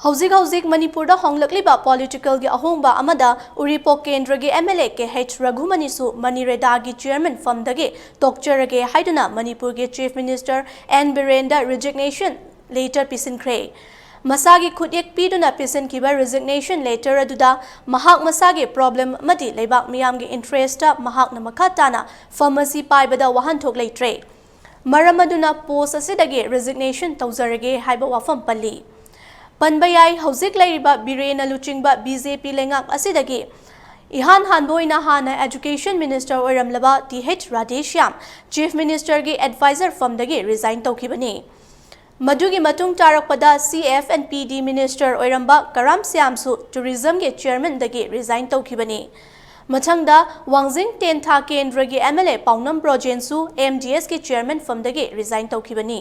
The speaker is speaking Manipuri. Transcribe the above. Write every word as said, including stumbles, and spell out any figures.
ꯍꯧꯖꯤꯛ ꯍꯧꯖꯤꯛ ꯃꯅꯤꯄꯨꯔꯗ ꯍꯣꯡꯂꯛꯂꯤꯕ ꯄꯣꯂꯤꯇꯤꯀꯦꯜꯒꯤ ꯑꯍꯣꯡꯕ ꯑꯃꯗ ꯎꯔꯤꯄꯣꯛ ꯀꯦꯟꯗ꯭ꯔꯒꯤ MLA ꯀꯦ ꯑꯩꯆ ꯔꯘꯨꯃꯅꯤꯁꯨ ꯃꯅꯤꯔꯦꯗꯥꯒꯤ ꯆꯤꯌꯔꯃꯦꯟ ꯐꯝꯗꯒꯤ ꯇꯣꯛꯆꯔꯒꯦ ꯍꯥꯏꯗꯨꯅ ꯃꯅꯤꯄꯨꯔꯒꯤ ꯆꯤꯐ ꯃꯤꯅꯤꯁꯇꯔ ꯑꯦꯟ ꯕꯤꯔꯦꯟꯗ ꯔꯤꯖꯤꯒꯅꯦꯁꯟ ꯂꯦꯇꯔ ꯄꯤꯁꯤꯟꯈ꯭ꯔꯦ꯫ ꯃꯁꯥꯒꯤ ꯈꯨꯠꯌꯦꯛ ꯄꯤꯗꯨꯅ ꯄꯤꯁꯤꯟꯈꯤꯕ ꯔꯤꯖꯤꯒꯅꯦꯁꯟ ꯂꯦꯇꯔ ꯑꯗꯨꯗ ꯃꯍꯥꯛ ꯃꯁꯥꯒꯤ ꯄ꯭ꯔꯣꯕ꯭ꯂꯦꯝ ꯑꯃꯗꯤ ꯂꯩꯕꯥꯛ ꯃꯤꯌꯥꯝꯒꯤ ꯏꯟꯇꯔꯦꯁꯇ ꯃꯍꯥꯛꯅ ꯃꯈꯥ ꯇꯥꯅ ꯐꯝ ꯑꯁꯤ ꯄꯥꯏꯕꯗ ꯋꯥꯍꯟꯊꯣꯛ ꯂꯩꯇ꯭ꯔꯦ꯫ ꯃꯔꯝ ꯑꯗꯨꯅ ꯄꯣꯁ ꯑꯁꯤꯗꯒꯤ ꯔꯤꯖꯤꯒꯅꯦꯁꯟ ꯇꯧꯖꯔꯒꯦ ꯍꯥꯏꯕ ꯋꯥꯐꯝ ꯄꯜꯂꯤ꯫ ꯄꯟꯕ ꯌꯥꯏ, ꯍꯧꯖꯤꯛ ꯂꯩꯔꯤꯕ ꯕꯤꯔꯦꯟꯅ ꯂꯨꯆꯤꯡꯕ BJP ꯂꯩꯉꯥꯛ ꯑꯁꯤꯗꯒꯤ ꯏꯍꯥꯟ ꯍꯥꯟꯕ ꯑꯣꯏꯅ ꯍꯥꯟꯅ ꯑꯦꯖꯨꯀꯦꯁꯟ ꯃꯤꯅꯤꯁꯇꯔ ꯑꯣꯏꯔꯝꯂꯕ ꯇꯤ ꯑꯩꯆ ꯔꯥꯙꯦꯁ꯭ꯌꯥꯝ ꯆꯤꯐ ꯃꯤꯅꯤꯁꯇꯔꯒꯤ ꯑꯦꯗꯚꯥꯏꯖꯔ ꯐꯝꯗꯒꯤ ꯔꯤꯖꯥꯏꯟ ꯇꯧꯈꯤꯕꯅꯤ꯫ ꯃꯗꯨꯒꯤ ꯃꯇꯨꯡ ꯇꯥꯔꯛꯄꯗ C F and P D minister ꯑꯣꯏꯔꯝꯕ ꯀꯔꯥꯝ ꯁ꯭ꯌꯥꯝꯁꯨ ꯇꯨꯔꯤꯖꯝꯒꯤ ꯆꯤꯌꯔꯃꯦꯟꯗꯒꯤ ꯔꯤꯖꯥꯏꯟ ꯇꯧꯈꯤꯕꯅꯤ꯫ ꯃꯊꯪꯗ ꯋꯥꯡꯖꯤꯡ ꯇꯦꯟꯊꯥ ꯀꯦꯟꯗ꯭ꯔꯒꯤ MLA ꯄꯥꯎꯅꯝ ꯕ꯭ꯔꯣꯖꯦꯟꯁꯨ MDSꯀꯤ ꯆꯤꯌꯔꯃꯦꯟ ꯐꯝꯗꯒꯤ ꯔꯤꯖꯥꯏꯟ ꯇꯧꯈꯤꯕꯅꯤ꯫